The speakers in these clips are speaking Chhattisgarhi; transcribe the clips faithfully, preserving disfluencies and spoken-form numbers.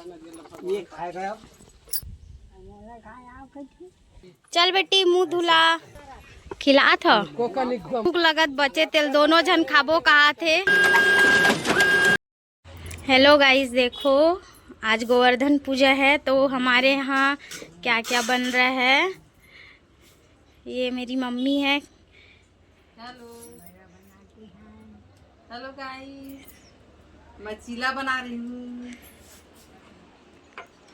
ये खाएगा अब। चल बेटी, मुंह धुला। खिलात ह। भूख लगत बचे तेल, दोनों झन खाबो कहात हे। हेलो गाइस, देखो, आज गोवर्धन पूजा है, तो हमारे यहाँ क्या क्या बन रहा है। ये मेरी मम्मी है। हेलो, हेलो गाइस, मैं चीला बना रही हूँ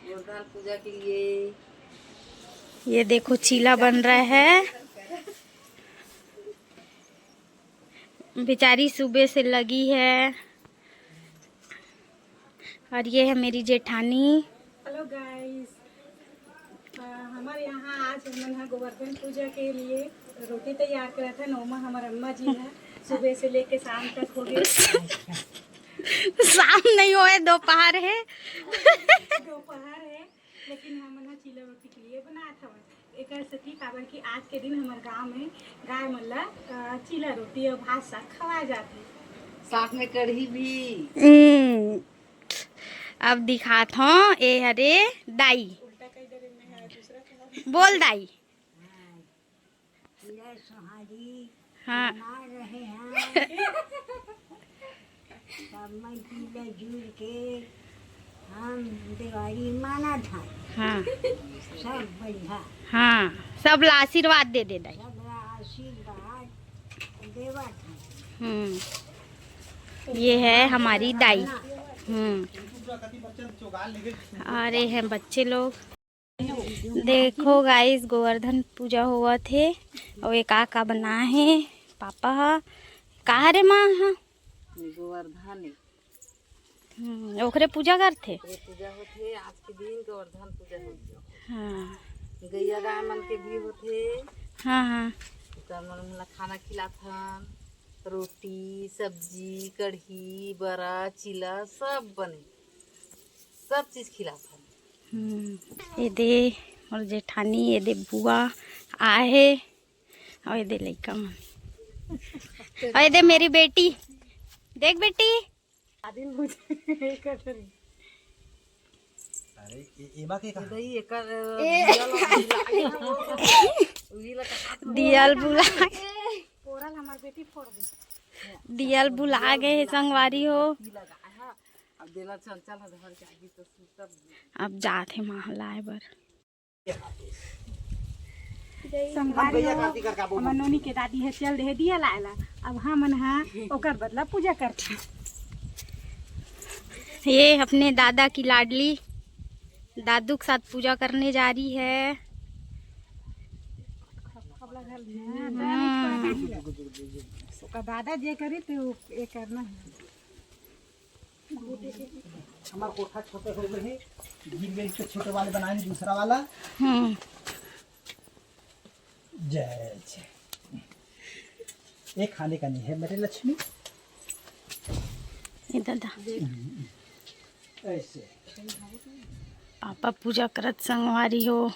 गोवर्धन पूजा के लिए। ये देखो, चीला बन रहा है। बेचारी सुबह से लगी है। और ये है मेरी जेठानी। हेलो गाइस, हमारे यहाँ आज हमन ह गोवर्धन पूजा के लिए रोटी तैयार करत हन। ओमा हमर अम्मा जी ह सुबह से लेके शाम तक हो गए। शाम नहीं होए, दोपहर है। दोपहर है, लेकिन हमन ह चीला रोटी के लिए बनात हवन। एकर सेती काबर कि आज के दिन हमर गांव में गाय मन ला, अ, चीला रोटी अउ भात साग खवा जाथे। साथ में कढ़ी भी। हम्म, अब दिखात हूँ, ए हरे दाई। उल्टा कह दे रे, मैं ह दूसरा कलर। बोल दाई। हाँ। हाँ। बना रहे हैं। सब मन मिलजुल के हम देवारी मानत हन। हाँ। सब बढ़िया। हाँ, सब ला आशीर्वाद दे दे दाई। सब ला आशीर्वाद देवत हन। हम्म, ये है हमारी दाई। हम्म, अरे हैं बच्चे लोग। देखो गाइस, गोवर्धन पूजा होवत हे। अउ ये का का बना हे पापा ह? का हरे माँ ह? गोवर्धन हे। हम्म, ओकरे पूजा करथे। ओकरे पूजा होथे, आज के दिन गोवर्धन पूजा होथे। हाँ। गैया गाय मन के भी होथे। हाँ, हाँ। ओकर मन ला खाना खिलाथन, रोटी, सब्जी, कढ़ी, बरा, चीला सब बने, सब चीज खिलाथन। हम्म, ये दे मोर जेठानी, ये दे बुआ आए हे, अउ ये दे लइका मन, अउ ये दे मेरी बेटी। देख बेटी। आदिन बुझ-, अरे, ए-, एमा के कहा? दई एकर, ए। दियल बुला के। पोरल हमार बेटी फोड़ दे। दियल बुला गे हे संगवारी हो। अब देला चल, चल, घर के आगे तो सुतब। अब जात हे माँ लाए बर। संगवारी हो, हमर नोनी के दादी ह चल दे हे दिया लाए ला। अब हमन ह ओकर बदला पूजा करथन। ये अपने दादा की लाडली दादू के साथ पूजा करने जा रही है। हम्म। ओकर दादा जे करी तो ये करना है। हमार कोठा छोटे हो गए हे, गिर गए, इससे छोटे वाले बनाएंगे, दूसरा वाला। हम्म। जय जय। ये खाने का नहीं है बेटे लक्ष्मी। ये दादा। ऐसे। पापा पूजा करत संगवारी हो।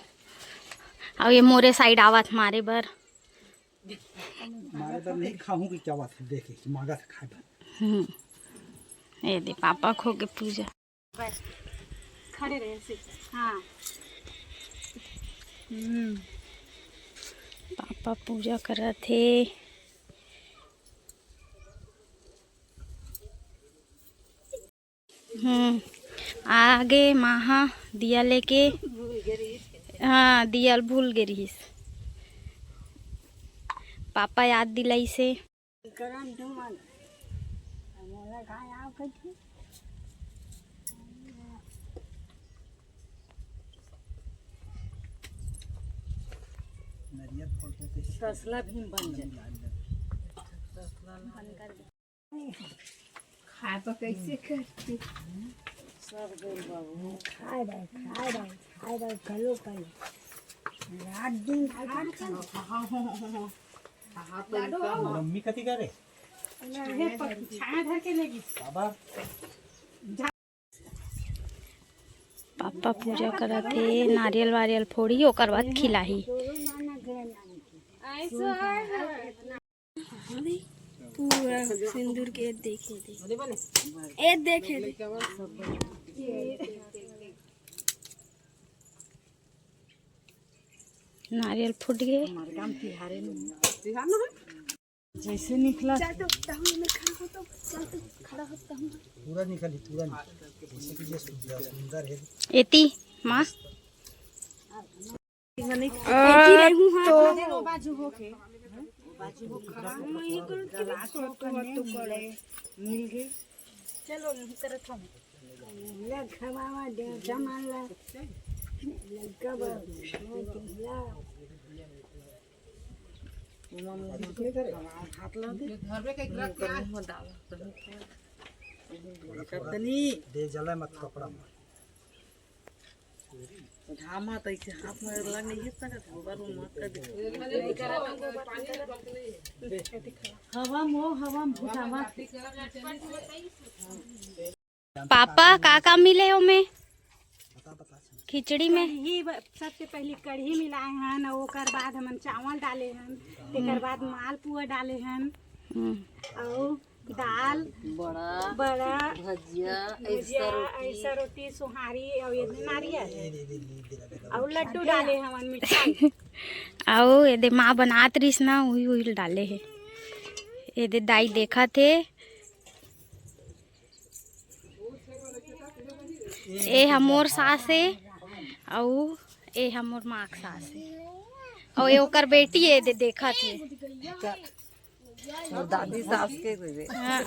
अब ये मोरे साइड आवत मारे बर। मारे बर नहीं खाहूँ कि क्या बात है, देखे कि मांगा था खाए बर। हम्म। ये दे पापा खो के पूजा। खड़े रहे ऐसे। हाँ। हम्म। पापा पूजा करत हे। हम्म। आगे माँ ह दिया लेके। हाँ, दिया भूल गे रिहिस। पापा याद दिलाइस हे। करन तुमन, मोला कहाँ आओ कहिथे? तसला भी बन जाए। खाए पर कैसे करती? सब गइल बाबू। खाए रहे, खाए रहे, खाए रहे, कलो, कलो। रात दिन खाए रहे। मम्मी कथी करे? छाया धर के लेगी। बाबा। पापा पूजा करत हे, नारियल वारियल फोड़ी, ओकर बाद खिलाही। पूरा सिंदूर के देखे दे। ए देखे दे। नारियल फूट गए। हमारे काम तिहारे में। जैसे निकला। चल तो, तहु में खड़ा हो तो, चल तो, खड़ा हो तहु। पूरा निकली, पूरा निकली। जैसे कि ये सुंदर, सुंदर है। एती, माँ। एती रहू, हाँ, तो वो बाजू होके। वो बाजू होके। हाँ, ये करो, क्लास हो, तो, तो, तो, मिल गए। चलो, नहीं करत हम। लग खवावा दे, जमाला। लग कब, ला। हाथ ला दे। घर में कहीं रख के आ। दे जला मत कपड़ा में। घामा तो ऐसे हाथ में लग नहीं सकत, गोबर में मत कर दे। हवा मो, हवा में भुसावा। पापा, का का मिले ओमे? खिचड़ी में? कढ़ी ब-, सबसे पहले कढ़ी मिलाए हन, अउ ओकर बाद हमन चावल डाले हन, तेकर बाद मालपुआ डाले हन, हम्म। अउ दाल, बड़ा, बड़ा, भजिया, भजिया, अइसा रोटी। अइसा रोटी, सोहारी, अउ ये नारियल, अउ लड्डू डाले हवन, मिठाई। अउ एदे माँ बनात रिस ना, उही, उही डाले हे। एदे दाई देखत हे। ए ह मोर सास ए, अउ ए ह मोर माँ के सास ए, अउ ए ओकर बेटी ए, दे देखत हे। मोर दादी सास के बेबे। हाँ,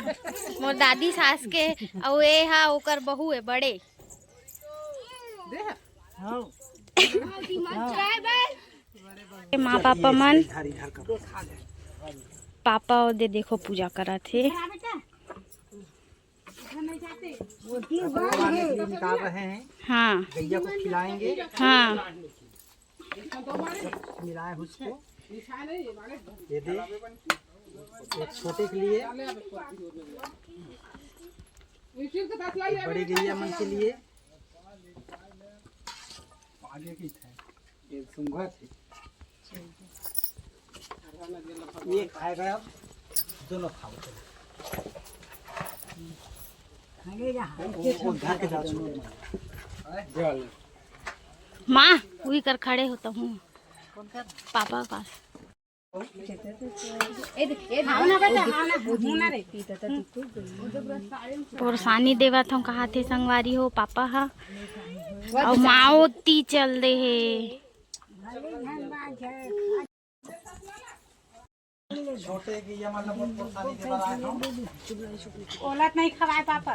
मोर दादी सास के, अउ ए ह ओकर बहू ए, बड़े। हाँ। ए माँ पापा मन, पापा ओ दे देखो पूजा करत हे। भगवान के लिए निकाल रहे हैं। हाँ। गैया को खिलाएंगे। हाँ। मिलाए उसको। ये दे। एक छोटे के लिए, एक बड़ी गैया मन के लिए। आगे की था। ये सुंघत हे। ये खाएगा अब, दोनों खाओ, चलो। वो, वो घर के जाओ, छोटे में। माँ, उही कर खड़े होता हूँ पापा के पास। परेशानी देवत हूँ, कहा थे संगवारी हो पापा हा, अउ माँ ओती चल दे हे। छोटे की ये मतलब बहुत परेशानी दे रहा है, हम। ओलत नहीं खवाए पापा।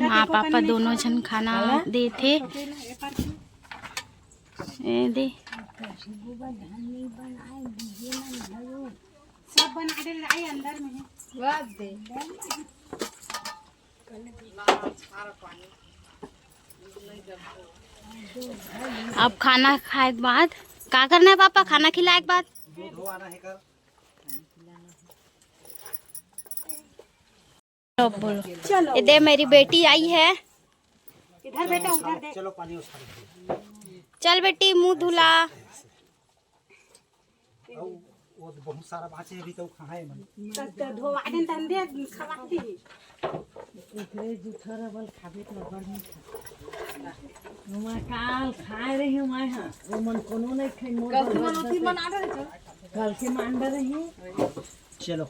माँ पापा दोनों झन खाना देथे। ए दे। सब बना दे रही अंदर में है। वाह दे। अब खाना खाए के बाद का करना है पापा? खाना खिलाए के बाद। लो बोलो। चलो। ये दे मेरी बेटी आई है। इधर बेटा, उधर दे। चलो पानी उठा ले। चल बेटी, मुंह धुला। वो तो बहुत सारा बाचे अभी तो कहाँ है मन। तो, तो धोवा दिन तंदे खवाती है। एकरे जूठा रबल खाबे तो बड़ मीठा। मैं काल खाए रही हूँ मैं, हाँ। वो मन कोनो नहीं खाई, मोर कल बड़ मन बड़ उठी बड़। बना रहे थे। कल के मान रही हूँ। चलो।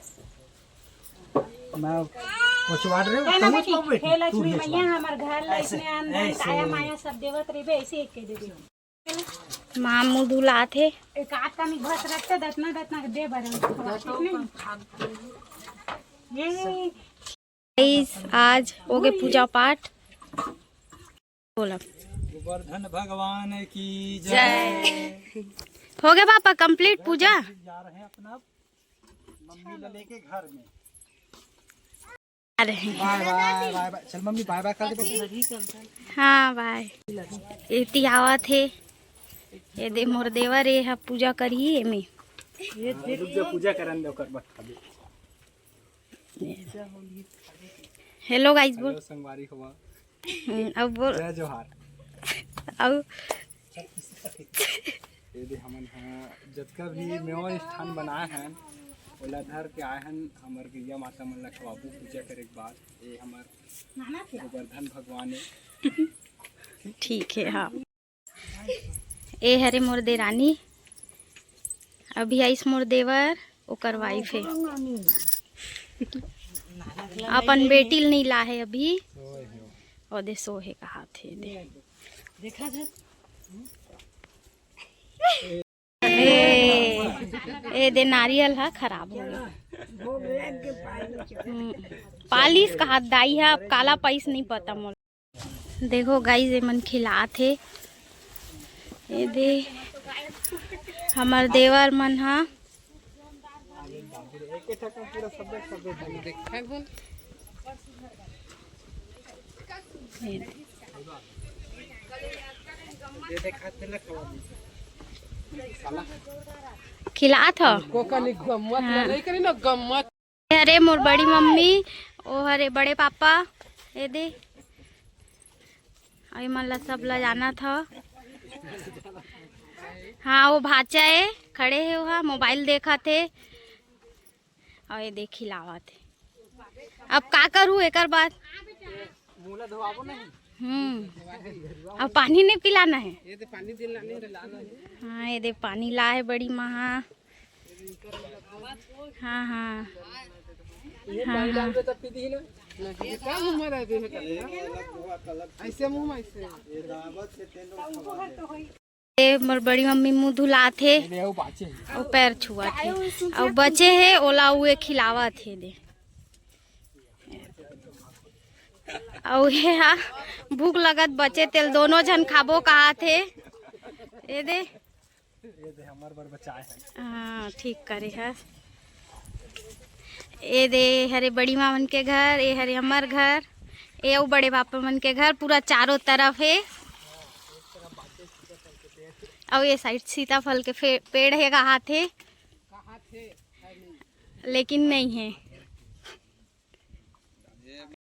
मैं पहुंचवा रहे हूँ, है ना तुम बेटी? उसको बेटी, हे तू लक्ष्मी भेजवा। मैया, हमार घर ऐसे, लक्ष्मी आनंद, ऐसे। काया माया सब देवत रहिबे, ऐसे एक कह देबे। माँ मुँह धुलात हे। एक आध कनी घस रखते, दतना, दतना के दे बर। ये गाइस, आज होगे पूजा पाठ। बोला। गोवर्धन भगवान की जय। जय। हो गया पापा, complete पूजा। जा रहे हैं अपना मम्मी ला लेके घर में। आ रहे हैं। बाय बाय, बाय बाय। चल मम्मी, बाय बाय कर दे बेटी। हाँ, बाय। एती आवत हे। ये दे मोर देवर, ये ह पूजा करही एमे। ये रुक जा, पूजा करन दे, ओकर बाद खाबे। Hello guys बोल। Hello संगवारी हो। हम्म, अब बोल। जय जोहार। अब ये दे हमन ह जतका भी मेवा मिष्ठान बनाए हन, ओला धर के आए हन, हमर गैया माता मन ला खवाबू पूजा करे के बाद। ये हमर गोवर्धन भगवान हे। ठीक है, हाँ। ए हरे मोर देरानी, अभी आइस मोर देवर, ओकर वाइफ है। अपन बेटी ल नहीं ला है अभी। ओदे सो है कहा थे दे। ए, ए दे नारियल हा खराब हो गया। हम्म, पालिस कहा दाई हा, अब काला पाइस नहीं पता मोला। देखो गाइस, ये मन खिलात हे। ये दे हमर देवर मन हा। ये दे। खिलात हो। कोका नहीं गम्मत हाँ। नहीं करी ना गम्मत। हरे मोर बड़ी मम्मी, ओ हरे बड़े पापा, ए दे, अउ मन ला सब ला जाना था। हाँ, वो भाचा है, खड़े है, वहाँ मोबाइल देखा थे, और ये देख खिलावा थे। अब का करूँ एकर बाद? हम्म, अब पानी नहीं पिलाना है। ये दे पानी दिलाने रहता है। हाँ, ये दे पानी ला है बड़ी महा। हाँ, हाँ। ये हाँ, पानी हाँ। डाल दे तब पी दी ना। नहीं, ये क्या मुंह में रहते हैं? ऐसे मुंह में ऐसे। ये मोर बड़ी मम्मी मुंह धुलात हे, ये वो बाचे हैं। वो पैर छुआत हे, और बचे है ओला उए खिलावत हे दे। और ये हा भूख लगत बचे तेल दोनों झन खाबो कहा थे। ये दे ये दे हमर बर बचाए है। हाँ, ठीक करे है। ए दे हरे बड़ी माँ मन के घर, ए हरे हमर घर, ए अउ बड़े पापा मन के घर, पूरा चारों तरफ है। अउ ये साइड सीताफल के फे-, पेड़ है कहा थे, लेकिन नहीं है।